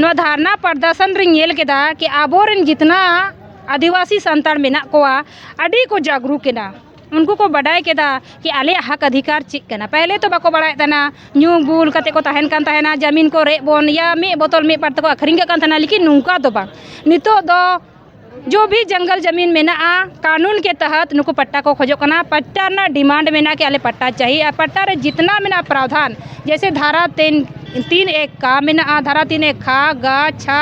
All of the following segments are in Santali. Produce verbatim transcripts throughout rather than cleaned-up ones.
ᱱᱚᱣᱟ ᱫᱷᱟᱨᱱᱟ ᱯᱨᱚᱫᱚᱨᱥᱚᱱ ᱨᱤᱧ ᱧᱮᱞ ᱠᱮᱫᱟ ᱠᱤ ᱟᱵᱚᱨᱮᱱ ᱡᱤᱛᱱᱟ ᱟᱹᱫᱤᱵᱟᱹᱥᱤ ᱥᱟᱱᱛᱟᱲ ᱢᱮᱱᱟᱜ ᱠᱚᱣᱟ, ᱟᱹᱰᱤ ᱠᱚ ᱡᱟᱜᱽᱨᱩᱠ ᱮᱱᱟ᱾ ᱩᱱᱠᱩ ᱠᱚ ᱵᱟᱰᱟᱭ ᱠᱮᱫᱟ ᱠᱤ ᱟᱞᱮᱭᱟᱜ ᱦᱚᱠ ᱚᱫᱷᱤᱠᱟᱨ ᱪᱮᱫ ᱠᱟᱱᱟ᱾ ᱯᱮᱦᱞᱮ ᱛᱚ ᱵᱟᱠᱚ ᱵᱟᱲᱟᱭᱮᱫ ᱛᱟᱦᱮᱱᱟ, ᱧᱩ ᱵᱩᱞ ᱠᱟᱛᱮ ᱠᱚ ᱛᱟᱦᱮᱱ ᱠᱟᱱ ᱛᱟᱦᱮᱱᱟ, ᱡᱟᱢᱤᱱ ᱠᱚ ᱨᱮᱡ ᱵᱚᱱ ᱭᱟ ᱢᱤᱫ ᱵᱳᱛᱚᱞ ᱢᱤᱫ ᱯᱟᱴ ᱛᱮᱠᱚ ᱟᱹᱠᱷᱨᱤᱧ ᱠᱟᱜ ᱠᱟᱱ ᱛᱟᱦᱮᱱᱟ, ᱞᱮᱠᱤᱱ ᱱᱚᱝᱠᱟ ᱫᱚ ᱵᱟᱝ᱾ ᱱᱤᱛᱚᱜ ᱫᱚ ᱡᱚ ᱵᱷᱤ ᱡᱚᱝᱜᱚᱞ ᱡᱟᱢᱤᱱ ᱢᱮᱱᱟᱜᱼᱟ, ᱠᱟᱹᱱᱩᱱ ᱠᱮ ᱛᱟᱦᱟᱛ ᱱᱩᱠᱩ ᱯᱟᱴᱴᱟ ᱠᱚ ᱠᱷᱚᱡᱚᱜ ᱠᱟᱱᱟ, ᱯᱟᱴᱴᱟ ᱨᱮᱱᱟᱜ ᱰᱤᱢᱟᱱᱰ ᱢᱮᱱᱟᱜᱼᱟ ᱠᱤ ᱟᱞᱮ ᱯᱟᱴᱴᱟ ᱪᱟᱹᱦᱤ, ᱟᱨ ᱯᱟᱴᱴᱟ ᱨᱮ ᱡᱤᱛᱱᱟ ᱢᱮᱱᱟᱜᱼᱟ ᱯᱨᱟᱣᱫᱷᱟᱱ, ᱡᱮᱭᱥᱮ ᱫᱷᱟᱨᱟ ᱛᱤᱱ, ᱛᱤᱱ ᱮᱠ ᱠᱟ ᱢᱮᱱᱟᱜᱼᱟ, ᱫᱷᱟᱨᱟ ᱛᱤᱱ ᱮᱠ ᱠᱷᱟ, ᱜᱟ, ᱪᱷᱟ,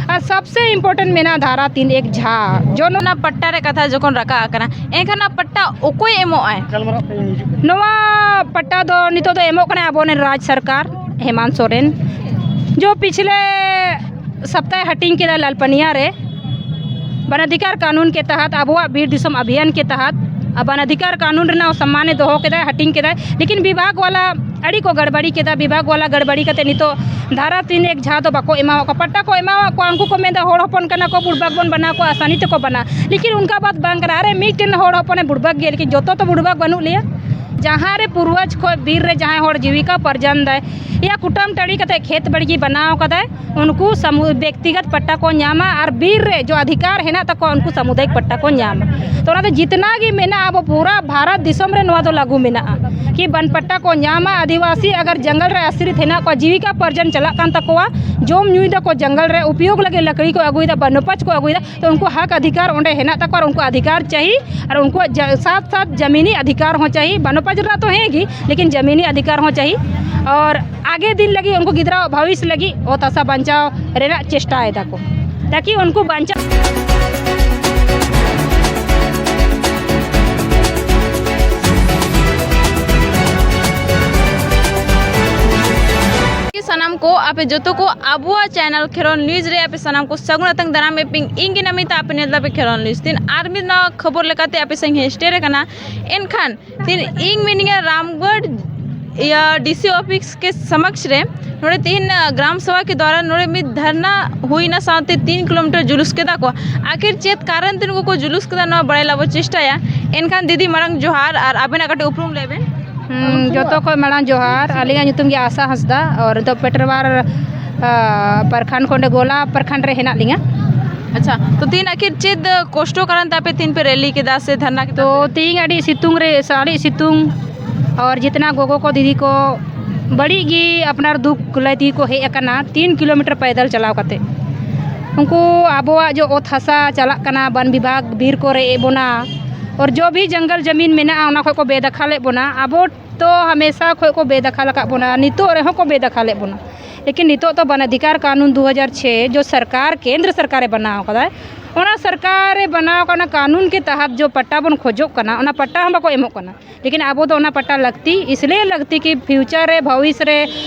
ᱟᱨ ᱥᱚᱵᱥᱮ ᱤᱢᱯᱚᱨᱴᱮᱱᱴ ᱢᱮᱱᱟᱜᱼᱟ ᱫᱷᱟᱨᱟ ᱛᱤᱱ ᱮᱠ ᱡᱷᱟ᱾ ᱡᱚᱱᱚ ᱚᱱᱟ ᱯᱟᱴᱴᱟ ᱨᱮ ᱠᱟᱛᱷᱟ ᱡᱚᱠᱷᱚᱱ ᱨᱟᱠᱟᱵ ᱟᱠᱟᱱᱟ, ᱮᱱᱠᱷᱟᱱ ᱚᱱᱟ ᱯᱟᱴᱴᱟ ᱚᱠᱚᱭ ᱮᱢᱚᱜ ᱟᱭ? ᱱᱚᱣᱟ ᱯᱟᱴᱴᱟ ᱫᱚ ᱱᱤᱛᱚᱜ ᱫᱚ ᱮᱢᱚᱜ ᱠᱟᱱᱟᱭ ᱟᱵᱚᱨᱮᱱ ᱨᱟᱡᱽ ᱥᱚᱨᱠᱟᱨ, ᱦᱮᱢᱟᱱᱛ ᱥᱚᱨᱮᱱ᱾ ᱡᱚ ᱯᱤᱪᱷᱞᱮ ᱥᱚᱯᱛᱟᱦᱮ ᱦᱟᱹᱴᱤᱧ ᱠᱮᱫᱟ ᱞᱟᱞᱯᱟᱱᱤᱭᱟ ᱨᱮ, ᱵᱚᱱ ᱚᱫᱷᱤᱠᱟᱨ ᱠᱟᱹᱱᱩᱱ ᱠᱮ ᱛᱟᱦᱟᱛ, ᱟᱵᱚᱣᱟᱜ ᱵᱤᱨ ᱫᱤᱥᱚᱢ ᱚᱵᱷᱤᱭᱟᱱ ᱠᱮ ᱛᱟᱦᱟᱛ, ᱟᱵᱚ ᱚᱫᱷᱤᱠᱟᱨ ᱠᱟᱹᱱᱩᱱ ᱨᱮᱱᱟᱜ ᱥᱚᱢᱢᱟᱱᱮ ᱫᱚᱦᱚ ᱠᱮᱫᱟᱭ, ᱦᱟᱹᱴᱤᱧ ᱠᱮᱫᱟᱭ, ᱞᱮᱠᱤᱱ ᱵᱤᱵᱷᱟᱜᱽ ᱣᱟᱞᱟ ᱟᱹᱰᱤ ᱠᱚ ᱜᱟᱲᱵᱟᱲᱤ ᱠᱮᱫᱟ᱾ ᱵᱤᱵᱷᱟᱜᱽ ᱣᱟᱞᱟ ᱜᱟᱲᱵᱟᱲᱤ ᱠᱟᱛᱮ ᱱᱤᱛᱚᱜ ᱫᱷᱟᱨᱟ ᱛᱤᱱ ᱮᱠ ᱡᱷᱟ ᱫᱚ ᱵᱟᱠᱚ ᱮᱢᱟᱣᱟᱫ ᱠᱚᱣᱟ, ᱯᱟᱴᱴᱟ ᱠᱚ ᱮᱢᱟᱣᱟᱫ ᱠᱚᱣᱟ᱾ ᱩᱱᱠᱩ ᱠᱚ ᱢᱮᱱᱫᱟ ᱦᱚᱲ ᱦᱚᱯᱚᱱ ᱠᱟᱱᱟ ᱠᱚ, ᱵᱩᱲᱵᱟᱠ ᱵᱚᱱ ᱵᱮᱱᱟᱣ ᱠᱚᱣᱟ, ᱟᱥᱟᱱᱤ ᱛᱮᱠᱚ ᱵᱮᱱᱟᱣ, ᱞᱮᱠᱤᱱ ᱚᱱᱠᱟ ᱵᱟᱛ ᱵᱟᱝ ᱠᱟᱱᱟ᱾ ᱟᱨᱮ ᱢᱤᱫᱴᱮᱱ ᱦᱚᱲ ᱦᱚᱯᱚᱱᱮ ᱵᱩᱲᱵᱟᱠ ᱜᱮᱭᱟ, ᱞᱮᱠᱤᱱ ᱡᱚᱛᱚ ᱛᱚ ᱵᱩᱲᱵᱟᱠ ᱵᱟᱹᱱᱩᱜ ᱞᱮᱭᱟ᱾ ᱡᱟᱦᱟᱸ ᱨᱮ ᱯᱩᱨᱵᱚᱡᱽ ᱠᱷᱚᱱ ᱵᱤᱨ ᱨᱮ ᱡᱟᱦᱟᱸᱭ ᱦᱚᱲ ᱡᱤᱵᱤᱠᱟ ᱯᱟᱨᱡᱚᱱ ᱫᱟᱭ, ᱭᱟ ᱠᱩᱴᱟᱹᱢ ᱴᱟᱺᱰᱤ ᱠᱟᱛᱮ ᱠᱷᱮᱛ ᱵᱟᱲᱜᱮ ᱵᱮᱱᱟᱣ ᱠᱟᱫᱟᱭ, ᱩᱱᱠᱩ ᱥᱟᱢᱩ-, ᱵᱮᱠᱛᱤᱜᱚᱛ ᱯᱟᱴᱴᱟ ᱠᱚ ᱧᱟᱢᱟ ᱟᱨ ᱵᱤᱨ ᱨᱮ ᱡᱚ ᱚᱫᱷᱤᱠᱟᱨ ᱦᱮᱱᱟᱜ ᱛᱟᱠᱚᱣᱟ, ᱩᱱᱠᱩ ᱥᱟᱢᱩᱫᱟᱭᱤᱠ ᱯᱟᱴᱴᱟ ᱠᱚ ᱧᱟᱢᱟ᱾ ᱛᱚ ᱚᱱᱟ ᱫᱚ ᱡᱤᱛᱱᱟ ᱜᱮ ᱢᱮᱱᱟᱜᱼᱟ, ᱟᱵᱚ ᱯᱩᱨᱟ ᱵᱷᱟᱨᱚᱛ ᱫᱤᱥᱚᱢ ᱨᱮ ᱱᱚᱣᱟ ᱫᱚ ᱞᱟᱹᱜᱩ ᱢᱮᱱᱟᱜᱼᱟ ᱠᱤ ᱵᱚᱱ ᱯᱟᱴᱴᱟ ᱠᱚ ᱧᱟᱢᱟ᱾ ᱟᱹᱫᱤᱵᱟᱹᱥᱤ ᱟᱜᱟᱨ ᱡᱚᱝᱜᱚᱞ ᱨᱮ ᱟᱥᱨᱤᱛ ᱦᱮᱱᱟᱜ ᱠᱚᱣᱟ, ᱡᱤᱵᱤᱠᱟ ᱯᱟᱨᱡᱚᱱ ᱪᱟᱞᱟᱜ ᱠᱟᱱ ᱛᱟᱠᱚᱣᱟ, ᱡᱚᱢ ᱧᱩᱭ ᱫᱟᱠᱚ, ᱡᱚᱝᱜᱚᱞ ᱨᱮ ᱩᱯᱭᱳᱜᱽ ᱞᱟᱹᱜᱤᱫ ᱞᱟᱠᱲᱤ ᱠᱚ ᱟᱹᱜᱩᱭᱮᱫᱟ, ᱵᱚᱱᱚᱯᱟᱡᱽ ᱠᱚ ᱟᱹᱜᱩᱭᱮᱫᱟ, ᱛᱚ ᱩᱱᱠᱩ ᱦᱚᱠ ᱚᱫᱷᱤᱠᱟᱨ ᱚᱸᱰᱮ ᱦᱮᱱᱟᱜ ᱛᱟᱠᱚᱣᱟ ᱟᱨ ᱩᱱᱠᱩ ᱚᱫᱷᱤᱠᱟᱨ ᱪᱟᱹᱦᱤ ᱟᱨ ᱩᱱᱠᱩᱣᱟᱜ ᱡᱟ-, ᱥᱟᱛ ᱥᱟᱛ ᱡᱟᱢᱤᱱᱤ ᱚᱫᱷᱤᱠᱟᱨ ᱦᱚᱸ ᱪᱟᱹᱦᱤ, ᱵᱚᱱᱚᱯᱟᱡᱽ ᱨᱮᱱᱟᱜ ᱛᱚ ᱦᱮᱸ ᱜᱮ, ᱞᱮᱠᱤᱱ ᱡᱟᱢᱤᱱᱤ ᱚᱫᱷᱤᱠᱟᱨ ᱦᱚᱸ ᱪᱟᱹᱦᱤ᱾ ᱟᱨ ᱟᱜᱮ ᱫᱤᱱ ᱞᱟᱹᱜᱤᱫ ᱩᱱᱠᱩ ᱜᱤᱫᱽᱨᱟᱹᱣᱟᱜ ᱵᱷᱚᱵᱤᱥ ᱞᱟᱹᱜᱤᱫ ᱚᱛ ᱦᱟᱥᱟ ᱵᱟᱧᱪᱟᱣ ᱨᱮᱱᱟᱜ ᱪᱮᱥᱴᱟᱭ ᱫᱟᱠᱚ, ᱛᱟᱠᱤ ᱩᱱᱠᱩ ᱵᱟᱧᱪᱟᱣ᱾ ᱥᱟᱱᱟᱢ ᱠᱚ ᱟᱯᱮ ᱡᱚᱛᱚ ᱠᱚ ᱟᱵᱚᱣᱟᱜ ᱪᱮᱱᱮᱞ ᱠᱷᱮᱨᱣᱟᱞ ᱱᱤᱭᱩᱡᱽ ᱨᱮ ᱟᱯᱮ ᱥᱟᱱᱟᱢ ᱠᱚ ᱥᱟᱹᱜᱩᱱ ᱟᱛᱟᱝ ᱫᱟᱨᱟᱢ ᱮ ᱯᱤᱝ᱾ ᱤᱧ ᱜᱮ ᱱᱟᱢᱤᱛᱟ, ᱟᱯᱮ ᱧᱮᱞ ᱫᱟᱯᱮ ᱠᱷᱮᱨᱣᱟᱞ ᱱᱤᱭᱩᱡᱽ᱾ ᱛᱤᱱ ᱟᱨ ᱢᱤᱫ ᱱᱟᱣᱟ ᱠᱷᱚᱵᱚᱨ ᱞᱮᱠᱟᱛᱮ ᱟᱯᱮ ᱥᱟᱝ ᱤᱧ ᱥᱮᱴᱮᱨ ᱟᱠᱟᱱᱟ᱾ ᱮᱱᱠᱷᱟᱱ ᱛᱤᱱ ᱤᱧ ᱢᱤᱱᱟᱹᱧᱟ ᱨᱟᱢᱜᱚᱲ, ᱤᱭᱟᱹ, ᱰᱤ ᱥᱤ ᱚᱯᱷᱤᱥ ᱠᱮ ᱥᱚᱢᱟᱠᱥ ᱨᱮ ᱱᱚᱰᱮ ᱛᱤᱦᱤᱧ, ᱟ, ᱜᱨᱟᱢ ᱥᱚᱵᱷᱟ ᱠᱮ ᱫᱣᱟᱨᱟ ᱱᱚᱰᱮ ᱢᱤᱫ ᱫᱷᱟᱨᱱᱟ ᱦᱩᱭᱱᱟ, ᱥᱟᱶᱛᱮ ᱛᱤᱱ ᱠᱤᱞᱳᱢᱤᱴᱟᱨ ᱡᱩᱞᱩᱥ ᱠᱮᱫᱟ ᱠᱚ᱾ ᱟᱠᱷᱤᱨ ᱪᱮᱫ ᱠᱟᱨᱚᱱ ᱛᱮ ᱱᱩᱠᱩ ᱠᱚ ᱡᱩᱞᱩᱥ ᱠᱮᱫᱟ, ᱱᱚᱣᱟ ᱵᱟᱲᱟᱭ ᱞᱟᱹᱜᱤᱫ ᱵᱚ ᱪᱮᱥᱴᱟᱭᱟ᱾ ᱮᱱᱠᱷᱟᱱ ᱫᱤᱫᱤ, ᱢᱟᱲᱟᱝ ᱡᱚᱦᱟᱨ, ᱟᱨ ᱟᱵᱮᱱᱟᱜ ᱠᱟᱹᱴᱤᱡ ᱩᱯᱨᱩᱢ ᱞᱟᱹᱭ ᱵᱮᱱ᱾ ᱦᱩᱸ, ᱡᱚᱛᱚ ᱠᱷᱚᱱ ᱢᱟᱲᱟᱝ ᱡᱚᱦᱟᱨ᱾ ᱟᱹᱞᱤᱧᱟᱜ ᱧᱩᱛᱩᱢ ᱜᱮ ᱟᱥᱟ ᱦᱟᱸᱥᱫᱟ, ᱟᱨ ᱱᱤᱛᱚᱜ ᱯᱮᱴᱨᱣᱟᱨ ᱯᱨᱚᱠᱷᱚᱸᱰ ᱠᱷᱚᱱ ᱜᱳᱞᱟ ᱯᱨᱚᱠᱷᱚᱸᱰ ᱨᱮ ᱦᱮᱱᱟᱜ ᱞᱤᱧᱟ᱾ ᱟᱪᱪᱷᱟ, ᱛᱚ ᱛᱤᱦᱤᱧ ᱟᱹᱠᱷᱤᱨ ᱪᱮᱫ ᱠᱚᱥᱴᱚ ᱠᱟᱨᱚᱱ ᱛᱮ ᱟᱯᱮ ᱛᱤᱦᱤᱧ ᱯᱮ ᱨᱮᱞᱤ ᱠᱮᱫᱟ ᱥᱮ ᱫᱷᱟᱨᱱᱟ ᱠᱮᱫᱟ? ᱛᱚ ᱛᱤᱦᱤᱧ ᱟᱹᱰᱤ ᱥᱤᱛᱩᱝ ᱨᱮ, ᱟᱹᱰᱤ ᱥᱤᱛᱩᱝ, ᱟᱨ ᱡᱤᱛᱱᱟ ᱜᱚᱜᱚ ᱠᱚ, ᱫᱤᱫᱤ ᱠᱚ ᱵᱟᱹᱲᱤᱡ ᱜᱮ ᱟᱯᱱᱟᱨ ᱫᱩᱠ ᱞᱟᱹᱭ ᱛᱮᱜᱮ ᱠᱚ ᱦᱮᱡ ᱟᱠᱟᱱᱟ ᱛᱤᱱ ᱠᱤᱞᱳᱢᱤᱴᱟᱨ ᱯᱟᱭᱫᱟᱞ ᱪᱟᱞᱟᱣ ᱠᱟᱛᱮ᱾ ᱩᱱᱠᱩ ᱟᱵᱚᱣᱟᱜ ᱡᱮ ᱚᱛ ᱦᱟᱥᱟ ᱪᱟᱞᱟᱜ ᱠᱟᱱᱟ, ᱵᱚᱱ ᱵᱤᱵᱷᱟᱜᱽ ᱵᱤᱨ ᱠᱚ ᱨᱮᱡ ᱮᱫ ᱵᱚᱱᱟ, ᱟᱨ ᱡᱚ ᱵᱷᱤ ᱡᱚᱝᱜᱚᱞ ᱡᱟᱢᱤᱱ ᱢᱮᱱᱟᱜᱼᱟ, ᱚᱱᱟ ᱠᱷᱚᱡ ᱠᱚ ᱵᱮᱫᱟᱠᱷᱟᱞ ᱮᱫ ᱵᱚᱱᱟ᱾ ᱟᱵᱚ ᱛᱚ ᱦᱟᱢᱮᱥᱟ ᱠᱷᱚᱡ ᱠᱚ ᱵᱮᱫᱟᱠᱷᱟᱞ ᱟᱠᱟᱫ ᱵᱚᱱᱟ, ᱱᱤᱛᱚᱜ ᱨᱮᱦᱚᱸ ᱠᱚ ᱵᱮᱫᱟᱠᱷᱟᱞ ᱮᱫ ᱵᱚᱱᱟ᱾ ᱞᱮᱠᱤᱱ ᱱᱤᱛᱚᱜ ᱛᱚ ᱵᱚᱱ ᱚᱫᱷᱤᱠᱟᱨ ᱠᱟᱹᱱᱩᱱ ᱫᱩ ᱦᱟᱡᱟᱨ ᱪᱷᱮᱭ ᱡᱚ ᱥᱚᱨᱠᱟᱨ, ᱠᱮᱱᱫᱨᱚ ᱥᱚᱨᱠᱟᱨᱮ ᱵᱮᱱᱟᱣ ᱟᱠᱟᱫᱟ, ᱚᱱᱟ ᱥᱚᱨᱠᱟᱨᱮ ᱵᱮᱱᱟᱣ ᱟᱠᱟᱫ ᱚᱱᱟ ᱠᱟᱹᱱᱩᱱ ᱠᱮ ᱛᱟᱦᱟᱛ ᱡᱚ ᱯᱟᱴᱴᱟ ᱵᱚᱱ ᱠᱷᱚᱡᱚᱜ ᱠᱟᱱᱟ, ᱚᱱᱟ ᱯᱟᱴᱴᱟ ᱦᱚᱸ ᱵᱟᱠᱚ ᱮᱢᱚᱜ ᱠᱟᱱᱟ᱾ ᱞᱮᱠᱤᱱ ᱟᱵᱚ ᱫᱚ ᱚᱱᱟ ᱯᱟᱴᱴᱟ ᱞᱟᱹᱠᱛᱤ, ᱤᱥᱞᱤᱭᱮ ᱞᱟᱹᱠᱛᱤ ᱠᱤ ᱯᱷᱤᱭᱩᱪᱟᱨ ᱨᱮ, ᱵᱷᱚᱵᱤᱥ ᱨᱮ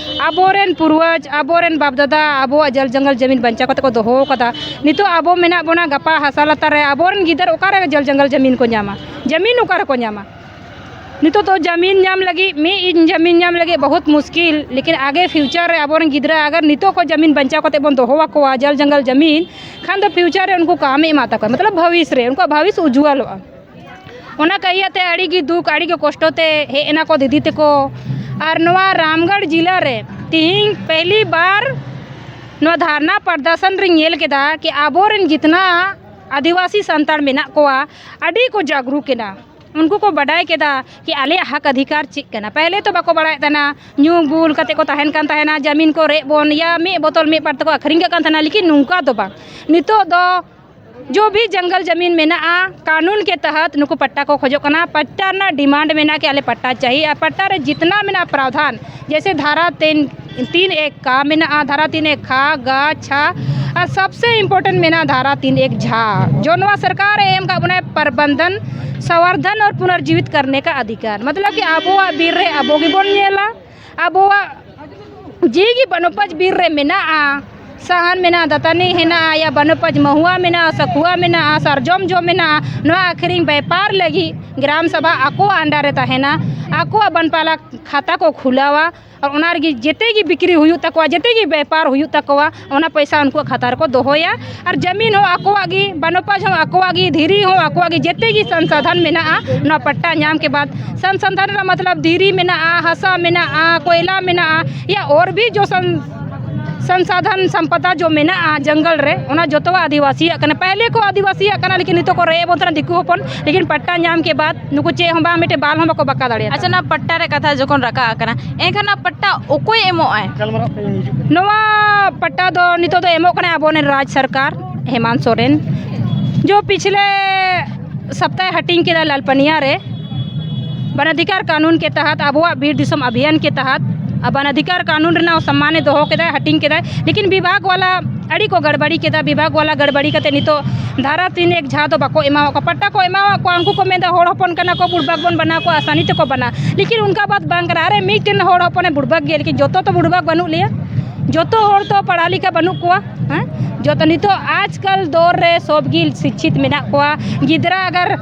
ᱟᱵᱚᱨᱮᱱ ᱯᱩᱨᱣᱟᱡᱽ, ᱟᱵᱚᱨᱮᱱ ᱵᱟᱯ ᱫᱟᱫᱟ ᱟᱵᱚᱣᱟᱜ ᱡᱚᱞ ᱡᱚᱝᱜᱚᱞ ᱡᱟᱢᱤᱱ ᱵᱟᱧᱪᱟᱣ ᱠᱟᱛᱮ ᱠᱚ ᱫᱚᱦᱚ ᱟᱠᱟᱫᱟ᱾ ᱱᱤᱛᱚᱜ ᱟᱵᱚ ᱢᱮᱱᱟᱜ ᱵᱚᱱᱟ, ᱜᱟᱯᱟ ᱦᱟᱥᱟ ᱞᱟᱛᱟᱨ ᱨᱮ ᱟᱵᱚᱨᱮᱱ ᱜᱤᱫᱟᱹᱨ ᱚᱠᱟᱨᱮ ᱡᱚᱞ ᱡᱚᱝᱜᱚᱞ ᱡᱟᱢᱤᱱ ᱠᱚ ᱧᱟᱢᱟ? ᱡᱟᱢᱤᱱ ᱚᱠᱟ ᱨᱮᱠᱚ ᱧᱟᱢᱟ? ᱱᱤᱛᱚᱜ ᱫᱚ ᱡᱟᱢᱤᱱ ᱧᱟᱢ ᱞᱟᱹᱜᱤᱫ, ᱢᱤᱫ ᱤᱧ ᱡᱟᱢᱤᱱ ᱧᱟᱢ ᱞᱟᱹᱜᱤᱫ ᱵᱚᱦᱩᱛ ᱢᱩᱥᱠᱤᱞ, ᱞᱮᱠᱤᱱ ᱟᱜᱮ ᱯᱷᱤᱭᱩᱪᱟᱨ ᱨᱮ ᱟᱵᱚᱨᱮᱱ ᱜᱤᱫᱽᱨᱟᱹ ᱟᱜᱟᱨ ᱱᱤᱛᱚᱜ ᱠᱷᱚᱱ ᱡᱟᱢᱤᱱ ᱵᱟᱧᱪᱟᱣ ᱠᱟᱛᱮ ᱵᱚᱱ ᱫᱚᱦᱚ ᱟᱠᱚᱣᱟ, ᱡᱚᱞ ᱡᱚᱝᱜᱚᱞ ᱡᱟᱢᱤᱱ, ᱠᱷᱟᱱ ᱫᱚ ᱯᱷᱤᱭᱩᱪᱟᱨ ᱨᱮ ᱩᱱᱠᱩ ᱠᱟᱢᱮ ᱮᱢᱟ ᱛᱟᱠᱚᱣᱟ, ᱢᱚᱛᱞᱚᱵ ᱵᱷᱚᱵᱤᱥ ᱨᱮ ᱩᱱᱠᱩᱣᱟᱜ ᱵᱷᱚᱵᱤᱥ ᱩᱡᱽᱣᱟᱞᱚᱜᱼᱟ᱾ ᱚᱱᱟ ᱠᱟᱹᱭᱟᱹ ᱛᱮ ᱟᱹᱰᱤ ᱜᱮ ᱫᱩᱠ, ᱟᱹᱰᱤ ᱜᱮ ᱠᱚᱥᱴᱚ ᱛᱮ ᱦᱮᱡ ᱮᱱᱟ ᱠᱚ ᱫᱤᱫᱤ ᱛᱟᱠᱚ᱾ ᱟᱨ ᱱᱚᱣᱟ ᱨᱟᱢᱜᱚᱲ ᱡᱤᱞᱟ ᱨᱮ ᱛᱤᱦᱤᱧ ᱯᱮᱦᱞᱤ ᱵᱟᱨ ᱱᱚᱣᱟ ᱫᱷᱟᱨᱱᱟ ᱯᱨᱚᱫᱚᱨᱥᱚᱱ ᱨᱤᱧ ᱧᱮᱞ ᱠᱮᱫᱟ ᱠᱤ ᱟᱵᱚᱨᱮᱱ ᱡᱤᱛᱱᱟ ᱟᱹᱫᱤᱵᱟᱹᱥᱤ ᱥᱟᱱᱛᱟᱲ ᱢᱮᱱᱟᱜ ᱠᱚᱣᱟ, ᱟᱹᱰᱤ ᱠᱚ ᱡᱟᱜᱽᱨᱩᱠ ᱮᱱᱟ᱾ ᱩᱱᱠᱩ ᱠᱚ ᱵᱟᱰᱟᱭ ᱠᱮᱫᱟ ᱠᱤ ᱟᱞᱮᱭᱟᱜ ᱦᱚᱠ ᱚᱫᱷᱤᱠᱟᱨ ᱪᱮᱫ ᱠᱟᱱᱟ᱾ ᱯᱮᱦᱞᱮ ᱛᱚ ᱵᱟᱠᱚ ᱵᱟᱲᱟᱭᱮᱫ ᱛᱟᱦᱮᱱᱟ, ᱧᱩ ᱵᱩᱞ ᱠᱟᱛᱮ ᱠᱚ ᱛᱟᱦᱮᱱ ᱠᱟᱱ ᱛᱟᱦᱮᱱᱟ, ᱡᱟᱢᱤᱱ ᱠᱚ ᱨᱮᱡ ᱵᱚᱱ, ᱭᱟ ᱢᱤᱫ ᱵᱳᱛᱚᱞ ᱢᱤᱫ ᱯᱟᱴ ᱛᱮᱠᱚ ᱟᱹᱠᱷᱨᱤᱧ ᱠᱟᱜ ᱠᱟᱱ ᱛᱟᱦᱮᱱᱟ, ᱞᱮᱠᱤᱱ ᱱᱚᱝᱠᱟ ᱫᱚ ᱵᱟᱝ᱾ ᱱᱤᱛᱚᱜ ᱫᱚ ᱡᱚ ᱵᱷᱤ ᱡᱚᱝᱜᱚᱞ ᱡᱟᱢᱤᱱ ᱢᱮᱱᱟᱜᱼᱟ, ᱠᱟᱹᱱᱩᱱ ᱠᱮ ᱛᱟᱦᱟᱛ ᱱᱩᱠᱩ ᱯᱟᱴᱴᱟ ᱠᱚ ᱠᱷᱚᱡᱚᱜ ᱠᱟᱱᱟ, ᱯᱟᱴᱴᱟ ᱨᱮᱱᱟᱜ ᱰᱤᱢᱟᱱᱰ ᱢᱮᱱᱟᱜᱼᱟ ᱠᱤ ᱟᱞᱮ ᱯᱟᱴᱴᱟ ᱪᱟᱦᱤ, ᱟᱨ ᱯᱟᱴᱴᱟ ᱨᱮ ᱡᱤᱛᱱᱟ ᱢᱮᱱᱟᱜᱼᱟ ᱯᱨᱟᱣᱫᱷᱟᱱ, ᱡᱮᱭᱥᱮ ᱫᱷᱟᱨᱟ ᱛᱤᱱ, ᱛᱤᱱ ᱮᱠ ᱠᱟ ᱢᱮᱱᱟᱜᱼᱟ, ᱫᱷᱟᱨᱟ ᱛᱤᱱ ᱮᱠ ᱠᱷᱟ, ᱜᱟ, ᱪᱷᱟ, ᱟᱨ ᱥᱚᱵᱥᱮ ᱤᱢᱯᱚᱨᱴᱮᱱᱴ ᱢᱮᱱᱟᱜᱼᱟ ᱫᱷᱟᱨᱟ ᱛᱤᱱ ᱮᱠ ᱡᱷᱟ, ᱡᱚ ᱱᱚᱣᱟ ᱥᱚᱨᱠᱟᱨ ᱮ ᱮᱢ ᱠᱟᱜ ᱵᱚᱱᱟᱭ ᱯᱨᱚᱵᱚᱱᱫᱷᱚᱱ, ᱥᱚᱝᱵᱚᱨᱫᱷᱚᱱ ᱟᱨ ᱯᱩᱱᱚᱨᱡᱤᱵᱤᱛ ᱠᱟᱨᱱᱮ ᱠᱟ ᱚᱫᱷᱤᱠᱟᱨ, ᱢᱚᱛᱞᱚᱵ ᱠᱤ ᱟᱵᱚᱣᱟᱜ ᱵᱤᱨ ᱨᱮ ᱟᱵᱚ ᱜᱮᱵᱚᱱ ᱧᱮᱞᱟ, ᱟᱵᱚᱣᱟᱜ ᱡᱤᱣᱤ ᱜᱮ ᱵᱚᱱᱚᱯᱚᱡ ᱵᱤᱨ ᱨᱮ ᱢᱮᱱᱟᱜᱼᱟ, ᱥᱟᱦᱟᱱ ᱢᱮᱱᱟᱜᱼᱟ, ᱫᱟᱹᱛᱟᱹᱱᱤ ᱦᱮᱱᱟᱜᱼᱟ, ᱭᱟ ᱵᱚᱱᱚᱯᱚᱡ ᱢᱟᱦᱩᱣᱟ ᱢᱮᱱᱟᱜᱼᱟ, ᱥᱟᱹᱠᱷᱩᱣᱟ ᱢᱮᱱᱟᱜᱼᱟ, ᱥᱟᱨᱡᱚᱢ ᱡᱚ ᱢᱮᱱᱟᱜᱼᱟ, ᱱᱚᱣᱟ ᱟᱹᱠᱷᱨᱤᱧ ᱵᱮᱯᱟᱨ ᱞᱟᱹᱜᱤᱫ ᱜᱨᱟᱢ ᱥᱚᱵᱷᱟ ᱟᱠᱚᱣᱟᱜ under ᱨᱮ ᱛᱟᱦᱮᱱᱟ, ᱟᱠᱚᱣᱟᱜ ᱵᱚᱱᱯᱟᱞᱟ ᱠᱷᱟᱛᱟ ᱠᱚ ᱠᱷᱩᱞᱟᱹᱣᱟ, ᱟᱨ ᱚᱱᱟ ᱨᱮᱜᱮ ᱡᱮᱛᱮ ᱜᱮ ᱵᱤᱠᱨᱤ ᱦᱩᱭᱩᱜ ᱛᱟᱠᱚᱣᱟ, ᱡᱮᱛᱮ ᱜᱮ ᱵᱮᱯᱟᱨ ᱦᱩᱭᱩᱜ ᱛᱟᱠᱚᱣᱟ, ᱚᱱᱟ ᱯᱚᱭᱥᱟ ᱩᱱᱠᱩᱣᱟᱜ ᱠᱷᱟᱛᱟ ᱨᱮᱠᱚ ᱫᱚᱦᱚᱭᱟ᱾ ᱟᱨ ᱡᱟᱢᱤᱱ ᱦᱚᱸ ᱟᱠᱚᱣᱟᱜ ᱜᱮ, ᱵᱚᱱᱚᱯᱚᱡ ᱦᱚᱸ ᱟᱠᱚᱣᱟᱜ ᱜᱮ, ᱫᱷᱤᱨᱤ ᱦᱚᱸ ᱟᱠᱚᱣᱟᱜ ᱜᱮ, ᱡᱮᱛᱮ ᱜᱮ ᱥᱚᱝᱥᱟᱫᱷᱟᱱ ᱢᱮᱱᱟᱜᱼᱟ᱾ ᱱᱚᱣᱟ ᱯᱟᱴᱴᱟ ᱧᱟᱢ ᱠᱮ ᱵᱟᱫ ᱥᱚᱝᱥᱟᱫᱷᱟᱱ ᱨᱮᱱᱟᱜ ᱢᱚᱛᱞᱚᱵ ᱫᱷᱤᱨᱤ ᱢᱮᱱᱟᱜᱼᱟ, ᱦᱟᱥᱟ ᱢᱮᱱᱟᱜᱼᱟ, ᱠᱚᱭᱞᱟ ᱢᱮᱱᱟᱜᱼᱟ, ᱭᱟ ᱚᱨ ᱵᱷᱤ ᱡᱚ ᱥᱚᱝ-, ᱥᱚᱝᱥᱟᱫᱷᱚᱱ ᱥᱚᱢᱯᱚᱫᱟ ᱡᱚ ᱢᱮᱱᱟᱜᱼᱟ ᱡᱚᱝᱜᱚᱞ ᱨᱮ, ᱚᱱᱟ ᱡᱚᱛᱚᱣᱟᱜ ᱟᱹᱫᱤᱵᱟᱹᱥᱤᱭᱟᱜ ᱠᱟᱱᱟ᱾ ᱯᱟᱦᱞᱮ ᱠᱚ ᱟᱹᱫᱤᱵᱟᱹᱥᱤᱭᱟᱜ ᱠᱟᱱᱟ, ᱞᱮᱠᱤᱱ ᱱᱤᱛᱚᱜ ᱠᱚ ᱨᱮᱡ ᱮᱫ ᱵᱚᱱ ᱛᱟᱦᱮᱱᱟ ᱫᱤᱠᱩ ᱦᱚᱯᱚᱱ, ᱞᱮᱠᱤᱱ ᱯᱟᱴᱴᱟ ᱧᱟᱢ ᱠᱮ ᱵᱟᱫ ᱱᱩᱠᱩ ᱪᱮᱫ ᱦᱚᱸ ᱵᱟᱝ, ᱢᱤᱫᱴᱮᱡ ᱵᱟᱞ ᱦᱚᱸ ᱵᱟᱠᱚ ᱵᱟᱠᱟ ᱫᱟᱲᱮᱭᱟᱜᱼᱟ᱾ ᱟᱪᱪᱷᱟ, ᱱᱚᱣᱟ ᱯᱟᱴᱴᱟ ᱨᱮ ᱠᱟᱛᱷᱟ ᱡᱚᱠᱷᱚᱱ ᱨᱟᱠᱟᱵ ᱟᱠᱟᱱᱟ, ᱮᱱᱠᱷᱟᱱ ᱱᱚᱣᱟ ᱯᱟᱴᱴᱟ ᱚᱠᱚᱭ ᱮᱢᱚᱜ ᱟᱭ? ᱱᱚᱣᱟ ᱯᱟᱴᱴᱟ ᱫᱚ ᱱᱤᱛᱚᱜ ᱫᱚ ᱮᱢᱚᱜ ᱠᱟᱱᱟᱭ ᱟᱵᱚᱨᱮᱱ ᱨᱟᱡᱽ ᱥᱚᱨᱠᱟᱨ ᱦᱮᱢᱟᱱᱛ ᱥᱚᱨᱮᱱ᱾ ᱡᱚ ᱯᱤᱪᱷᱞᱮ ᱥᱚᱯᱛᱟᱦᱮ ᱦᱟᱹᱴᱤᱧ ᱠᱮᱫᱟ ᱞᱟᱞᱯᱟᱱᱤᱭᱟ ᱨᱮ, ᱵᱟᱱ ᱚᱫᱷᱤᱠᱟᱨ ᱠᱟᱹᱱᱩᱱ ᱠᱮ ᱛᱟᱦᱟᱛ, ᱟᱵᱚᱣᱟᱜ ᱵᱤᱨ ᱫᱤᱥᱚᱢ ᱚᱵᱷᱤᱭᱟᱱ ᱠᱮ ᱛᱟᱦᱟᱛ, ᱟᱨ ᱵᱟᱱ ᱚᱫᱷᱤᱠᱟᱨ ᱠᱟᱹᱱᱩᱱ ᱨᱮᱱᱟᱜ ᱥᱚᱢᱢᱟᱱᱮ ᱫᱚᱦᱚ ᱠᱮᱫᱟᱭ, ᱦᱟᱹᱴᱤᱧ ᱠᱮᱫᱟᱭ, ᱞᱮᱠᱤᱱ ᱵᱤᱵᱷᱟᱜᱽ ᱣᱟᱞᱟ ᱟᱹᱰᱤ ᱠᱚ ᱜᱟᱲᱵᱟᱲᱤ ᱠᱮᱫᱟ᱾ ᱵᱤᱵᱷᱟᱜᱽ ᱣᱟᱞᱟ ᱜᱟᱲᱵᱟᱲᱤ ᱠᱟᱛᱮ ᱱᱤᱛᱚᱜ ᱫᱷᱟᱨᱟ ᱛᱤᱱ ᱮᱠ ᱡᱟᱦᱟᱸ ᱫᱚ ᱵᱟᱠᱚ ᱮᱢᱟᱣᱟᱫ ᱠᱚᱣᱟ, ᱯᱟᱴᱴᱟ ᱠᱚ ᱮᱢᱟᱣᱟᱫ ᱠᱚᱣᱟ, ᱩᱱᱠᱩ ᱠᱚ ᱢᱮᱱᱫᱟ ᱦᱚᱲ ᱦᱚᱯᱚᱱ ᱠᱟᱱᱟ ᱠᱚ, ᱵᱩᱲᱵᱟᱠ ᱵᱚᱱ ᱵᱮᱱᱟᱣ ᱠᱚᱣᱟ, ᱟᱥᱟᱱᱤ ᱛᱮᱠᱚ ᱵᱮᱱᱟᱣ, ᱞᱮᱠᱤᱱ ᱚᱱᱠᱟ ᱵᱟᱛ ᱵᱟᱝ ᱠᱟᱱᱟ᱾ ᱟᱨᱮ ᱢᱤᱫᱴᱮᱱ ᱦᱚᱲ ᱦᱚᱯᱚᱱᱮ ᱵᱩᱲᱵᱟᱠ ᱜᱮᱭᱟ, ᱞᱮᱠᱤᱱ ᱡᱚᱛᱚ ᱛᱚ ᱵᱩᱲᱵᱟᱠ ᱵᱟᱹᱱᱩᱜ ᱞᱮᱭᱟ, ᱡᱚᱛᱚ ᱦᱚᱲ ᱛᱚ ᱯᱟᱲᱦᱟ ᱞᱮᱠᱷᱟ ᱵᱟᱹᱱᱩᱜ ᱠᱚᱣᱟ᱾ ᱦᱮᱸ, ᱡᱚᱛᱚ ᱱᱤᱛᱚᱜ ᱟᱡᱽᱠᱟᱞ ᱫᱚᱨ ᱨᱮ ᱥᱚᱵ ᱜᱮ ᱥᱤᱪᱪᱷᱤᱛ ᱢᱮᱱᱟᱜ ᱠᱚᱣᱟ᱾ ᱜᱤᱫᱽᱨᱟᱹ ᱟᱜᱟᱨ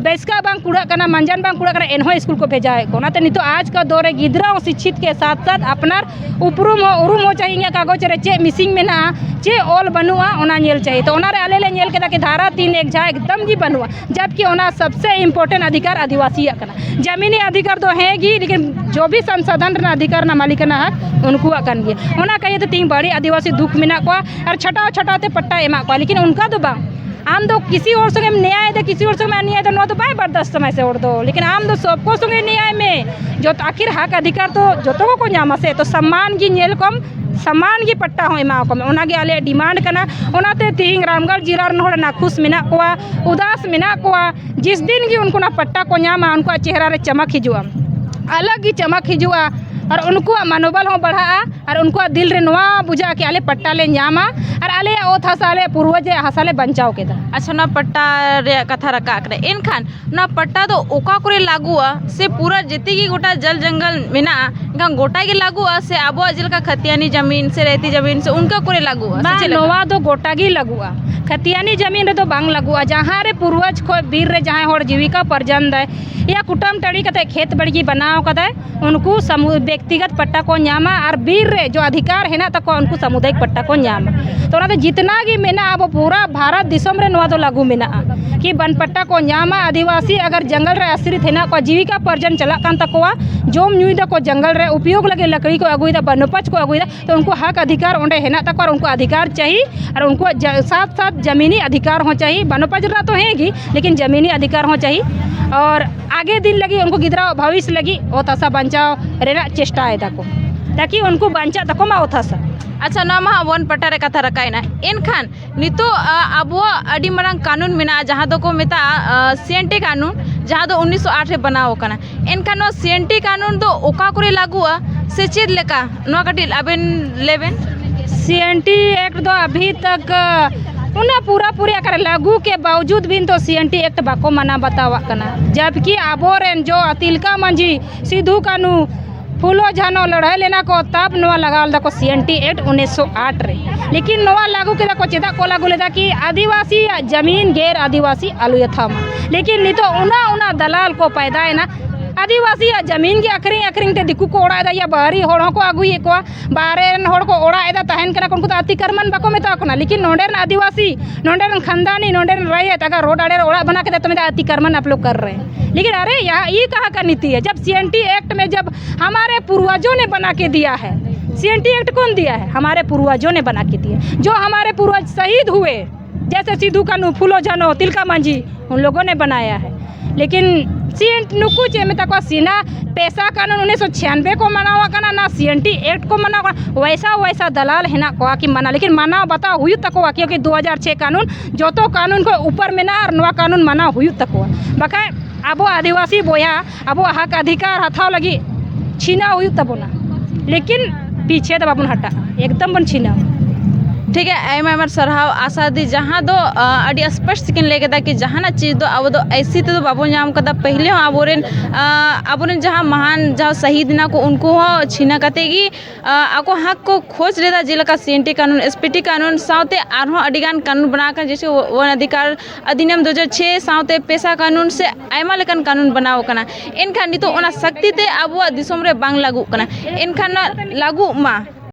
ᱵᱮᱥᱠᱟ ᱵᱟᱝ ᱠᱩᱲᱟᱹᱜ ᱠᱟᱱᱟ, ᱢᱟᱸᱡᱟᱱ ᱵᱟᱝ ᱠᱩᱲᱟᱹᱜ ᱠᱟᱱᱟ, ᱮᱱᱦᱚᱸ ᱥᱠᱩᱞ ᱠᱚ ᱵᱷᱮᱡᱟᱭᱮᱫ ᱠᱚᱣᱟ᱾ ᱚᱱᱟᱛᱮ ᱱᱤᱛᱚᱜ ᱟᱡᱽᱠᱟᱞ ᱫᱚᱨ ᱨᱮ ᱜᱤᱫᱽᱨᱟᱹ ᱦᱚᱸ ᱥᱤᱪᱪᱷᱤᱛ ᱠᱮ ᱥᱟᱛ ᱥᱟᱛ ᱟᱯᱱᱟᱨ ᱩᱯᱨᱩᱢ ᱦᱚᱸ, ᱩᱨᱩᱢ ᱦᱚᱸ ᱪᱟᱹᱦᱤ ᱤᱧᱟᱹᱜ ᱠᱟᱜᱚᱡᱽ ᱨᱮ ᱪᱮᱫ missing ᱢᱮᱱᱟᱜᱼᱟ, ᱪᱮᱫ ᱚᱞ ᱵᱟᱹᱱᱩᱜᱼᱟ, ᱚᱱᱟ ᱧᱮᱞ ᱪᱟᱹᱦᱤ᱾ ᱛᱚ ᱚᱱᱟᱨᱮ ᱟᱞᱮ ᱞᱮ ᱧᱮᱞ ᱠᱮᱫᱟ ᱠᱤ ᱫᱷᱟᱨᱟ ᱛᱤᱱ ᱮᱠ ᱡᱟᱦᱟᱸ ᱮᱠᱫᱚᱢ ᱜᱮ ᱵᱟᱹᱱᱩᱜᱼᱟ, ᱡᱟᱵᱠᱤ ᱚᱱᱟ ᱥᱚᱵᱥᱮ important ᱚᱫᱷᱤᱠᱟᱨ ᱟᱹᱫᱤᱵᱟᱹᱥᱤᱭᱟᱜ ᱠᱟᱱᱟ᱾ ᱡᱟᱢᱤᱱᱤ ᱚᱫᱷᱤᱠᱟᱨ ᱫᱚ ᱦᱮᱸ ᱜᱮ, ᱞᱮᱠᱤᱱ ᱡᱚ ᱵᱤ ᱥᱚᱝᱥᱟᱫᱷᱚᱱ ᱨᱮᱱᱟᱜ ᱚᱫᱷᱤᱠᱟᱨ ᱨᱮᱱᱟᱜ ᱢᱟᱹᱞᱤᱠᱟᱱᱟ ᱦᱟᱠ ᱩᱱᱠᱩᱣᱟᱜ ᱠᱟᱱ ᱜᱮᱭᱟ᱾ ᱚᱱᱟ ᱠᱟᱹᱭᱟᱹ ᱛᱮ ᱛᱮᱦᱤᱧ ᱵᱟᱹᱲᱤᱡ ᱟᱹᱫᱤᱵᱟᱹᱥᱤ ᱫᱩᱠ ᱢᱮᱱᱟᱜ ᱠᱚᱣᱟ ᱟᱨ ᱪᱷᱟᱴᱟᱣ ᱪᱷᱟᱴᱟᱣ ᱛᱮ ᱯᱟᱴᱴᱟ ᱮᱢᱟᱜ ᱠᱚᱣᱟ, ᱞᱮᱠᱤᱱ ᱚᱱᱠᱟ ᱫᱚ ᱵᱟᱝ᱾ ᱟᱢ ᱫᱚ ᱠᱤᱥᱤ ᱦᱚᱲ ᱥᱚᱸᱜᱮᱢ ᱱᱮᱭᱟᱭ ᱫᱟ, ᱠᱤᱥᱤ ᱦᱚᱲ ᱥᱚᱸᱜᱮ ᱱᱮᱭᱟᱭ ᱫᱟ, ᱱᱚᱣᱟ ᱫᱚ ᱵᱟᱭ ᱵᱟᱨᱫᱟᱥᱛ ᱛᱟᱢᱟᱭ ᱥᱮ ᱦᱚᱲ ᱫᱚ, ᱞᱮᱠᱤᱱ ᱟᱢ ᱫᱚ ᱥᱚᱵ ᱠᱚ ᱥᱚᱸᱜᱮ ᱱᱮᱭᱟᱭ ᱢᱮ᱾ ᱡᱚᱛᱚ ᱟᱹᱠᱷᱤᱨ ᱦᱟᱠ ᱚᱫᱷᱤᱠᱟᱨ ᱫᱚ ᱡᱚᱛᱚ ᱠᱚᱠᱚ ᱧᱟᱢᱟ ᱥᱮ, ᱛᱚ ᱥᱚᱢᱢᱟᱱ ᱜᱮ ᱧᱮᱞ ᱠᱚᱢ, ᱥᱚᱢᱢᱟᱱ ᱜᱮ ᱯᱟᱴᱴᱟ ᱦᱚᱸ ᱮᱢᱟ ᱠᱚᱢ, ᱚᱱᱟ ᱜᱮ ᱟᱞᱮᱭᱟᱜ demand ᱠᱟᱱᱟ᱾ ᱚᱱᱟᱛᱮ ᱛᱤᱦᱤᱧ ᱨᱟᱢᱜᱚᱲ ᱡᱮᱞᱟ ᱨᱮᱱ ᱦᱚᱲ ᱱᱟᱠᱷᱩᱥ ᱢᱮᱱᱟᱜ ᱠᱚᱣᱟ, ᱩᱫᱟᱥ ᱢᱮᱱᱟᱜ ᱠᱚᱣᱟ᱾ ᱡᱤᱥ ᱫᱤᱱ ᱜᱮ ᱩᱱᱠᱩ ᱚᱱᱟ ᱯᱟᱴᱴᱟ ᱠᱚ ᱧᱟᱢᱟ, ᱩᱱᱠᱩᱣᱟᱜ ᱪᱮᱦᱨᱟ ᱨᱮ ᱪᱟᱢᱟᱠ ᱦᱤᱡᱩᱜᱼᱟ, ᱟᱞᱟᱜᱽ ᱜᱮ ᱪᱟᱢᱟᱠ ᱦᱤᱡᱩᱜᱼᱟ, ᱟᱨ ᱩᱱᱠᱩᱣᱟᱜ ᱢᱚᱱᱳᱵᱚᱞ ᱦᱚᱸ ᱵᱟᱲᱦᱟᱜᱼᱟ, ᱟᱨ ᱩᱱᱠᱩᱣᱟᱜ ᱫᱤᱞ ᱨᱮ ᱱᱚᱣᱟ ᱵᱩᱡᱷᱟᱹᱜᱼᱟ ᱠᱤ ᱟᱞᱮ ᱯᱟᱴᱴᱟ ᱞᱮ ᱧᱟᱢᱟ ᱟᱨ ᱟᱞᱮᱭᱟᱜ ᱚᱛ ᱦᱟᱥᱟ, ᱟᱞᱮᱭᱟᱜ ᱯᱩᱨᱵᱚᱡᱽ ᱦᱟᱥᱟ ᱞᱮ ᱵᱟᱧᱪᱟᱣ ᱠᱮᱫᱟ᱾ ᱟᱪᱪᱷᱟ, ᱚᱱᱟ ᱯᱟᱴᱴᱟ ᱨᱮᱭᱟᱜ ᱠᱟᱛᱷᱟ ᱨᱟᱠᱟᱵ ᱠᱟᱱᱟ, ᱮᱱᱠᱷᱟᱱ ᱚᱱᱟ ᱯᱟᱴᱴᱟ ᱫᱚ ᱚᱠᱟ ᱠᱚᱨᱮ ᱞᱟᱹᱜᱩᱜᱼᱟ? ᱥᱮ ᱯᱩᱨᱟᱹ ᱡᱮᱛᱮ ᱜᱮ ᱜᱚᱴᱟ ᱡᱚᱞ ᱡᱚᱝᱜᱚᱞ ᱢᱮᱱᱟᱜᱼᱟ, ᱮᱱᱠᱷᱟᱱ ᱜᱚᱴᱟ ᱜᱮ ᱞᱟᱹᱜᱩᱜᱼᱟ? ᱥᱮ ᱟᱵᱚᱣᱟᱜ ᱡᱮᱞᱮᱠᱟ ᱠᱷᱟᱹᱛᱤᱭᱟᱱᱤ ᱡᱟᱢᱤᱱ ᱥᱮ ᱨᱮᱭᱛᱤ ᱡᱟᱢᱤᱱ ᱥᱮ ᱚᱱᱠᱟ ᱠᱚᱨᱮ ᱞᱟᱹᱜᱩᱜᱼᱟ? ᱥᱮ ᱵᱟᱝ, ᱪᱮᱫ ᱞᱮᱠᱟ? ᱱᱚᱣᱟ ᱫᱚ ᱜᱚᱴᱟ ᱜᱮ ᱞᱟᱹᱜᱩᱜᱼᱟ᱾ ᱠᱷᱟᱹᱛᱤᱭᱟᱱᱤ ᱡᱟᱢᱤᱱ ᱨᱮᱫᱚ ᱵᱟᱝ ᱞᱟᱹᱜᱩᱜᱼᱟ᱾ ᱡᱟᱦᱟᱸ ᱨᱮ ᱯᱩᱨᱵᱚᱡᱽ ᱠᱷᱚᱱ ᱵᱤᱨ ᱨᱮ ᱡᱟᱦᱟᱸᱭ ᱦᱚᱲ ᱡᱤᱵᱤᱠᱟ ᱯᱟᱨᱡᱟᱱ ᱫᱟᱭ, ᱭᱟ ᱠᱩᱴᱟᱹᱢ ᱴᱟᱺᱰᱤ ᱠᱟᱛᱮ ᱠᱷᱮᱛ ᱵᱟᱲᱜᱮ ᱵᱮᱱᱟᱣ ᱠᱟᱫᱟᱭ, ᱩᱱᱠᱩ ᱥᱟᱢᱩ-, ᱵᱮᱠᱛᱤᱜᱚᱛ ᱯᱟᱴᱴᱟ ᱠᱚ ᱧᱟᱢᱟ ᱟᱨ ᱵᱤᱨ ᱨᱮ ᱡᱚ ᱚᱫᱷᱤᱠᱟᱨ ᱦᱮᱱᱟᱜ ᱛᱟᱠᱚᱣᱟ, ᱩᱱᱠᱩ ᱥᱟᱢᱩᱫᱟᱭᱤᱠ ᱯᱟᱴᱴᱟ ᱠᱚ ᱧᱟᱢᱟ᱾ ᱛᱚ ᱚᱱᱟᱛᱮ ᱡᱤᱛᱱᱟ ᱜᱮ ᱢᱮᱱᱟᱜᱼᱟ, ᱟᱵᱚ ᱯᱩᱨᱟ ᱵᱷᱟᱨᱚᱛ ᱫᱤᱥᱚᱢ ᱨᱮ ᱱᱚᱣᱟ ᱫᱚ ᱞᱟᱹᱜᱩ ᱢᱮᱱᱟᱜᱼᱟ ᱠᱤ ᱵᱟᱱ ᱯᱟᱴᱴᱟ ᱠᱚ ᱧᱟᱢᱟ᱾ ᱟᱹᱫᱤᱵᱟᱹᱥᱤ ᱟᱜᱟᱨ ᱡᱚᱝᱜᱚᱞ ᱨᱮ ᱟᱥᱨᱤᱛ ᱦᱮᱱᱟᱜ ᱠᱚᱣᱟ, ᱡᱤᱵᱤᱠᱟ ᱯᱟᱨᱡᱚᱱ ᱪᱟᱞᱟᱜ ᱠᱟᱱ ᱛᱟᱠᱚᱣᱟ, ᱡᱚᱢ ᱧᱩᱭ ᱫᱟᱠᱚ ᱡᱚᱝᱜᱚᱞ ᱨᱮ, ᱩᱯᱭᱳᱜᱽ ᱞᱟᱹᱜᱤᱫ ᱞᱟᱠᱲᱤ ᱠᱚ ᱟᱹᱜᱩᱭᱮᱫᱟ, ᱵᱚᱱᱚᱯᱟᱡᱽ ᱠᱚ ᱟᱹᱜᱩᱭᱮᱫᱟ, ᱛᱚ ᱩᱱᱠᱩ ᱦᱚᱠ ᱚᱫᱷᱤᱠᱟᱨ ᱚᱸᱰᱮ ᱦᱮᱱᱟᱜ ᱛᱟᱠᱚᱣᱟ ᱟᱨ ᱩᱱᱠᱩ ᱚᱫᱷᱤᱠᱟᱨ ᱪᱟᱹᱦᱤ ᱟᱨ ᱩᱱᱠᱩᱣᱟᱜ ᱡᱟ-, ᱥᱟᱛ ᱥᱟᱛ ᱡᱟᱢᱤᱱᱤ ᱚᱫᱷᱤᱠᱟᱨ ᱦᱚᱸ ᱪᱟᱹᱦᱤ, ᱵᱚᱱᱚᱯᱟᱡᱽ ᱨᱮᱱᱟᱜ ᱛᱚ ᱦᱮᱸ ᱜᱮ, ᱞᱮᱠᱤᱱ ᱡᱟᱢᱤᱱᱤ ᱚᱫᱷᱤᱠᱟᱨ ᱦᱚᱸ ᱪᱟᱹᱦᱤ᱾ ᱟᱨ ᱟᱜᱮ ᱫᱤᱱ ᱞᱟᱹᱜᱤᱫ ᱩᱱᱠᱩ ᱜᱤᱫᱽᱨᱟᱹᱣᱟᱜ ᱵᱷᱚᱵᱤᱥ ᱞᱟᱹᱜᱤᱫ ᱚᱛ ᱦᱟᱥᱟ ᱵᱟᱧᱪᱟᱣ ᱨᱮᱱᱟᱜ ᱪᱮᱥᱴᱟᱭ ᱫᱟᱠᱚ, ᱛᱟᱠᱤ ᱩᱱᱠᱩ ᱵᱟᱧᱪᱟᱜ ᱛᱟᱠᱚ ᱢᱟ ᱚᱛ ᱦᱟᱥᱟ᱾ ᱟᱪᱪᱷᱟ, ᱱᱚᱣᱟ ᱢᱟ ᱦᱟᱸᱜ ᱵᱚᱱ ᱯᱟᱴᱟ ᱨᱮ ᱠᱟᱛᱷᱟ ᱨᱟᱠᱟᱵ ᱮᱱᱟ, ᱮᱱᱠᱷᱟᱱ ᱱᱤᱛᱚᱜ, ᱟ, ᱟᱵᱚᱣᱟᱜ ᱟᱹᱰᱤ ᱢᱟᱨᱟᱝ ᱠᱟᱹᱱᱩᱱ ᱢᱮᱱᱟᱜᱼᱟ, ᱡᱟᱦᱟᱸ ᱫᱚᱠᱚ ᱢᱮᱛᱟᱜᱼᱟ, ᱟ, ᱥᱤ ᱮᱱ ᱴᱤ ᱠᱟᱹᱱᱩᱱ, ᱡᱟᱦᱟᱸ ᱫᱚ ᱩᱱᱤᱥᱥᱚ ᱟᱴ ᱨᱮ ᱵᱮᱱᱟᱣ ᱟᱠᱟᱱᱟ᱾ ᱮᱱᱠᱷᱟᱱ ᱱᱚᱣᱟ ᱥᱤ ᱮᱱ ᱴᱤ ᱠᱟᱹᱱᱩᱱ ᱫᱚ ᱚᱠᱟ ᱠᱚᱨᱮ ᱞᱟᱹᱜᱩᱜᱼᱟ ᱥᱮ ᱪᱮᱫ ᱞᱮᱠᱟ, ᱱᱚᱣᱟ ᱠᱟᱹᱴᱤᱡ ᱟᱵᱮᱱ ᱞᱟᱹᱭ ᱵᱮᱱ᱾ ᱥᱤ ᱮᱱ ᱴᱤ ᱮᱠᱴ ᱫᱚ ᱟᱵᱷᱤ ᱛᱟᱠ, ᱟ, ᱚᱱᱟ ᱯᱩᱨᱟᱹ ᱯᱩᱨᱤ ᱟᱠᱟᱨ ᱞᱟᱹᱜᱩ ᱠᱮ ᱵᱟᱣᱡᱩᱫ ᱵᱤᱱ ᱛᱚ ᱥᱤ ᱮᱱ ᱴᱤ ᱮᱠᱴ ᱵᱟᱠᱚ ᱢᱟᱱᱟᱣ ᱵᱟᱛᱟᱣᱟᱜ ᱠᱟᱱᱟ, ᱡᱟᱵᱠᱤ ᱟᱵᱚᱨᱮᱱ ᱡᱚ ᱛᱤᱞᱠᱟ ᱢᱟᱹᱡᱷᱤ, ᱥᱤᱫᱷᱩ ᱠᱟᱹᱱᱦᱩ, ᱯᱷᱩᱞᱳ ᱡᱷᱟᱱᱚ ᱞᱟᱹᱲᱦᱟᱹᱭ ᱞᱮᱱᱟ ᱠᱚ, ᱛᱟᱵ ᱱᱚᱣᱟ ᱞᱟᱜᱟᱣ ᱞᱮᱫᱟ ᱠᱚ ᱥᱤ ᱮᱱ ᱴᱤ ᱮᱠᱴ ᱩᱱᱤᱥᱥᱚ ᱟᱴ ᱨᱮ᱾ ᱞᱮᱠᱤᱱ ᱱᱚᱣᱟ ᱞᱟᱹᱜᱩ ᱠᱮᱫᱟ ᱠᱚ, ᱪᱮᱫᱟᱜ ᱠᱚ ᱞᱟᱹᱜᱩ ᱞᱮᱫᱟ ᱠᱤ ᱟᱹᱫᱤᱵᱟᱹᱥᱤᱭᱟᱜ ᱡᱟᱢᱤᱱ ᱜᱮᱨ ᱟᱹᱫᱤᱵᱟᱹᱥᱤ ᱟᱞᱚᱭ ᱦᱟᱛᱟᱣ ᱢᱟ᱾ ᱞᱮᱠᱤᱱ ᱱᱤᱛᱚᱜ ᱚᱱᱟ, ᱚᱱᱟ ᱫᱟᱞᱟᱞ ᱠᱚ ᱯᱟᱭᱫᱟᱭᱮᱱᱟ, ᱟᱹᱫᱤᱵᱟᱹᱥᱤᱭᱟᱜ ᱡᱟᱢᱤᱱ ᱜᱮ ᱟᱹᱠᱷᱨᱤᱧ ᱟᱹᱠᱷᱨᱤᱧ ᱛᱮ ᱫᱤᱠᱩ ᱠᱚ ᱚᱲᱟᱜ ᱮᱫᱟ, ᱭᱟ ᱵᱟᱦᱨᱤ ᱦᱚᱲ ᱦᱚᱸᱠᱚ ᱟᱹᱜᱩᱭᱮᱫ ᱠᱚᱣᱟ, ᱵᱟᱦᱨᱮ ᱨᱮᱱ ᱦᱚᱲ ᱠᱚ ᱚᱲᱟᱜ ᱮᱫᱟ, ᱛᱟᱦᱮᱱ ᱠᱟᱱᱟ ᱠᱚ, ᱩᱱᱠᱩ ᱫᱚ ᱟᱹᱛᱤᱠᱨᱢᱟᱱ ᱵᱟᱠᱚ ᱢᱮᱛᱟᱣ ᱠᱟᱱᱟ᱾ ᱞᱮᱠᱤᱱ ᱱᱚᱰᱮ ᱨᱮᱱ ᱟᱹᱫᱤᱵᱟᱹᱥᱤ, ᱱᱚᱰᱮ ᱨᱮᱱ ᱠᱷᱟᱱᱫᱟᱱᱤ, ᱱᱚᱰᱮ ᱨᱮᱱ ᱨᱟᱭᱛ ᱟᱜᱟᱨ ᱨᱳᱰ ᱟᱲᱮ ᱨᱮ ᱚᱲᱟᱜ ᱵᱮᱱᱟᱣ ᱠᱮᱫᱟ ᱛᱚ ᱢᱮᱱᱫᱟ ᱟᱹᱛᱤᱠᱨᱢᱟᱱ ᱟᱯ ᱞᱳᱜ ᱠᱟᱨ ᱨᱮ ᱦᱮᱸ᱾ ᱞᱮᱠᱤᱱ ᱟᱨᱮ ᱭᱟᱦᱟᱸ ᱭᱮ ᱠᱟᱦᱟᱸ ᱠᱟ ᱱᱤᱛᱤ ᱦᱮ? ᱡᱟᱵ ᱥᱤ ᱮᱱ ᱴᱤ ᱮᱠᱴ ᱢᱮ ᱡᱟᱵ ᱦᱢᱟᱨᱮ ᱯᱩᱨᱣᱟᱡᱳ ᱱᱮ ᱵᱟᱱᱟ ᱠᱮ ᱫᱤᱭᱟ ᱦᱮ, ᱥᱤ ᱮᱱ ᱴᱤ ᱮᱠᱴ ᱠᱳᱱ ᱫᱤᱭᱟ ᱦᱮ? ᱦᱢᱟᱨᱮ ᱯᱩᱨᱣᱟᱡᱳ ᱱᱮ ᱵᱟᱱᱟ ᱠᱮ ᱫᱤᱭᱟ, ᱡᱳ ᱦᱢᱟᱨᱮ ᱯᱩᱨᱣᱟᱡᱽ ᱥᱟᱦᱤᱫ ᱦᱩᱭᱮ, ᱡᱮᱭᱥᱮ ᱥᱤᱫᱷᱩ ᱠᱟᱹᱱᱦᱩ, ᱯᱷᱩᱞᱳ ᱡᱷᱟᱱᱳ, ᱛᱤᱞᱠᱟ ᱢᱟᱹᱡᱷᱤ, ᱩᱱ ᱞᱳᱜᱳ ᱱᱮ ᱵᱟᱱᱟᱭᱟ ᱦᱮ᱾ ᱞᱮᱠᱤᱱ ᱥᱤ ᱮᱱ ᱴᱤ ᱱᱩᱠᱩ ᱪᱮᱫ ᱢᱮᱛᱟ ᱠᱚᱣᱟ, ᱥᱤᱱᱟ ᱯᱮᱥᱟ ᱠᱟᱹᱱᱩᱱ ᱩᱱᱤᱥᱥᱚ ᱪᱷᱤᱭᱟᱱᱵᱮ ᱠᱚ ᱢᱟᱱᱟᱣ ᱟᱠᱟᱱᱟ, ᱱᱟ ᱥᱤ ᱮᱱ ᱴᱤ ᱮᱠᱴ ᱠᱚ ᱢᱟᱱᱟᱣ ᱠᱟᱱᱟ᱾ ᱣᱟᱭᱥᱟ ᱣᱟᱭᱥᱟ ᱫᱟᱞᱟᱞ ᱦᱮᱱᱟᱜ ᱠᱚᱣᱟ ᱠᱤ ᱢᱟᱱᱟ, ᱞᱮᱠᱤᱱ ᱢᱟᱱᱟᱣ ᱵᱟᱛᱟᱣ ᱦᱩᱭᱩᱜ ᱛᱟᱠᱚᱣᱟ, ᱠᱤᱭᱩᱠᱤ ᱫᱩ ᱦᱟᱡᱟᱨ ᱪᱷᱮ ᱠᱟᱹᱱᱩᱱ ᱡᱚᱛᱚ ᱠᱟᱹᱱᱩᱱ ᱠᱷᱚᱱ ᱩᱯᱚᱨ ᱢᱮᱱᱟᱜᱼᱟ ᱟᱨ ᱱᱚᱣᱟ ᱠᱟᱹᱱᱩᱱ ᱢᱟᱱᱟᱣ ᱦᱩᱭᱩᱜ ᱛᱟᱠᱚᱣᱟ᱾ ᱵᱟᱠᱷᱟᱡ ᱟᱵᱚ ᱟᱹᱫᱤᱵᱟᱹᱥᱤ ᱵᱚᱭᱦᱟ ᱟᱵᱚᱣᱟᱜ ᱦᱚᱠ ᱚᱫᱷᱤᱠᱟᱨ ᱦᱟᱛᱟᱣ ᱞᱟᱹᱜᱤᱫ ᱪᱷᱤᱱᱟᱹᱣ ᱦᱩᱭᱩᱜ ᱛᱟᱵᱚᱱᱟ, ᱞᱮᱠᱤᱱ ᱯᱤᱪᱷᱮ ᱫᱚ ᱵᱟᱵᱚᱱ ᱦᱟᱴᱟᱜᱼᱟ, ᱮᱠᱫᱚᱢ ᱵᱚᱱ ᱪᱷᱤᱱᱟᱹᱣᱟ᱾ ᱴᱷᱤᱠ ᱜᱮᱭᱟ, ᱟᱭᱢᱟ ᱟᱭᱢᱟ ᱥᱟᱨᱦᱟᱣ ᱟᱥᱟ ᱫᱤ, ᱡᱟᱦᱟᱸ ᱫᱚ ᱟᱹᱰᱤ ᱥᱯᱚᱥᱴ ᱛᱮᱠᱤᱱ ᱞᱟᱹᱭ ᱠᱮᱫᱟ ᱠᱤ ᱡᱟᱦᱟᱱᱟᱜ ᱪᱤᱡᱽ ᱫᱚ ᱟᱵᱚ ᱫᱚ ᱮᱭᱥᱮ ᱛᱮᱫᱚ ᱵᱟᱵᱚᱱ ᱧᱟᱢ ᱠᱟᱫᱟ᱾ ᱯᱟᱹᱦᱤᱞᱮ ᱦᱚᱸ ᱟᱵᱚᱨᱮᱱ ᱟᱵᱚᱨᱮᱱ ᱡᱟᱦᱟᱸ ᱢᱟᱦᱟᱱ ᱡᱟᱦᱟᱸ ᱥᱟᱹᱦᱤᱫ ᱮᱱᱟ ᱠᱚ, ᱩᱱᱠᱩ ᱦᱚᱸ ᱪᱷᱤᱱᱟ ᱠᱟᱛᱮ ᱜᱮ ᱟᱠᱚ ᱦᱚᱠ ᱠᱚ ᱠᱷᱚᱡᱽ ᱞᱮᱫᱟ, ᱡᱮᱞᱮᱠᱟ ᱥᱤ ᱮᱱ ᱴᱤ ᱠᱟᱹᱱᱩᱱ, ᱮᱥ ᱯᱤ ᱴᱤ ᱠᱟᱹᱱᱩᱱ ᱥᱟᱶᱛᱮ ᱟᱨᱦᱚᱸ ᱟᱹᱰᱤᱜᱟᱱ ᱠᱟᱹᱱᱩᱱ ᱵᱮᱱᱟᱣ ᱟᱠᱟᱱᱟ, ᱡᱮᱭᱥᱮ ᱵᱚᱱ ᱚᱫᱷᱤᱠᱟᱨ ᱚᱫᱷᱤᱱᱤᱭᱚᱢ ᱫᱩ ᱦᱟᱡᱟᱨ ᱪᱷᱚᱭ ᱥᱟᱶᱛᱮ ᱯᱮᱥᱟ ᱠᱟᱹᱱᱩᱱ ᱥᱮ ᱟᱭᱢᱟ ᱞᱮᱠᱟᱱ ᱠᱟᱹᱱᱩᱱ ᱵᱮᱱᱟᱣ ᱟᱠᱟᱱᱟ᱾ ᱮᱱᱠᱷᱟᱱ ᱱᱤᱛᱚᱜ ᱚᱱᱟ ᱥᱚᱠᱛᱤ ᱛᱮ ᱟᱵᱚᱣᱟᱜ ᱫᱤᱥᱚᱢ ᱨᱮ ᱵᱟᱝ ᱞᱟᱹᱜᱩᱜ ᱠᱟᱱᱟ᱾ ᱮᱱᱠᱷᱟᱱ ᱚᱱᱟ ᱞᱟᱹᱜᱩᱜ ᱢᱟ,